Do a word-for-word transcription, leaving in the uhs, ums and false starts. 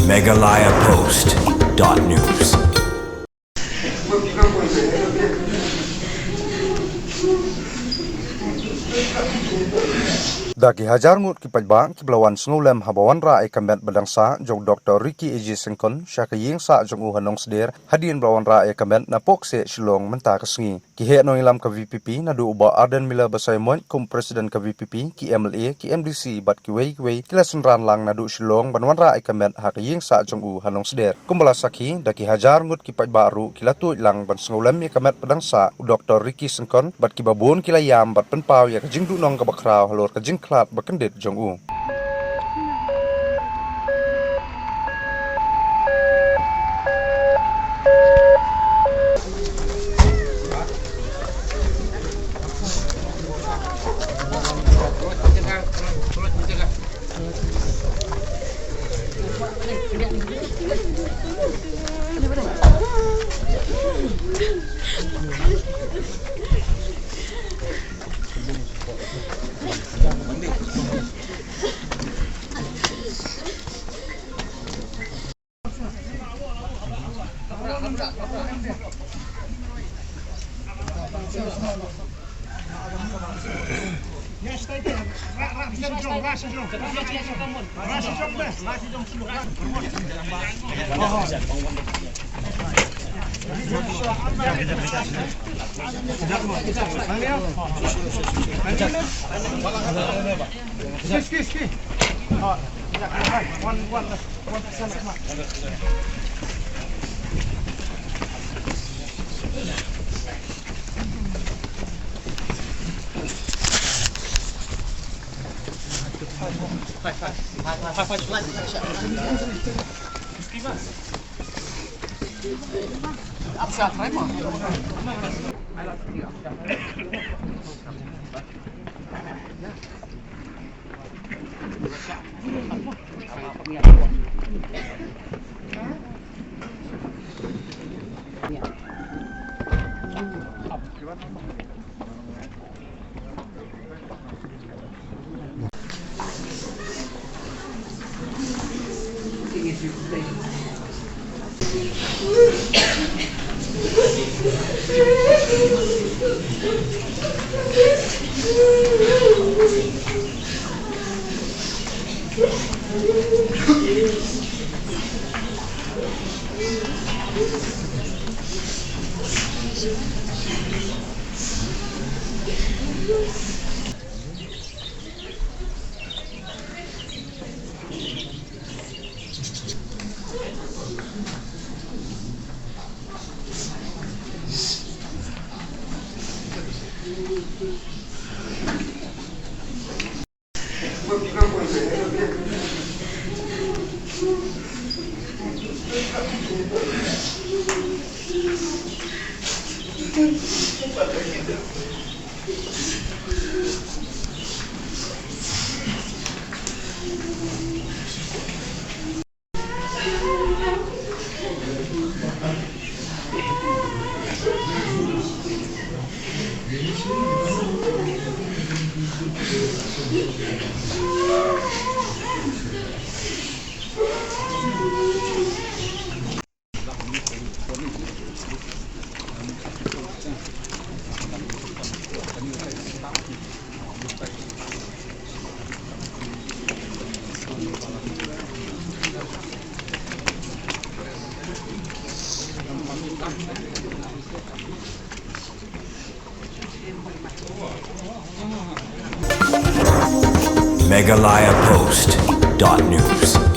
Meghalaya Post dot news. Da ki hajar ngut ki paidbah kiba la wan sngewlem haba wanrah ïa ka met ba dang sah jong u Doctor Ricky A J Syngkon sha ka ïing sah jong u ha Nongsder hadien ba la wanrah ïa ka met napoh kseh Shillong mynta ka sngi. Ki heh nongïalam ka V P P naduh u Bah Ardent Miller Basaiawmoit kum u President ka V P P, ki M L A, ki M D C bad kiwei kiwei ki la synran lang naduh Shillong ban wanrah ïa ka met ha ka ïing sah jong u ha Nongsder. Kumba la sakhi da ki hajar ngut ki paidbah ruh ki la tuid lang ban sngewlem ïa ka met ba dang sah u Doctor Ricky Syngkon bad kiba bun ki la ïam bad pynpaw ïa ka jingduhnong kaba khraw halor ka jingkhlad ba kyndit jong u. Meghalaya Post dot news.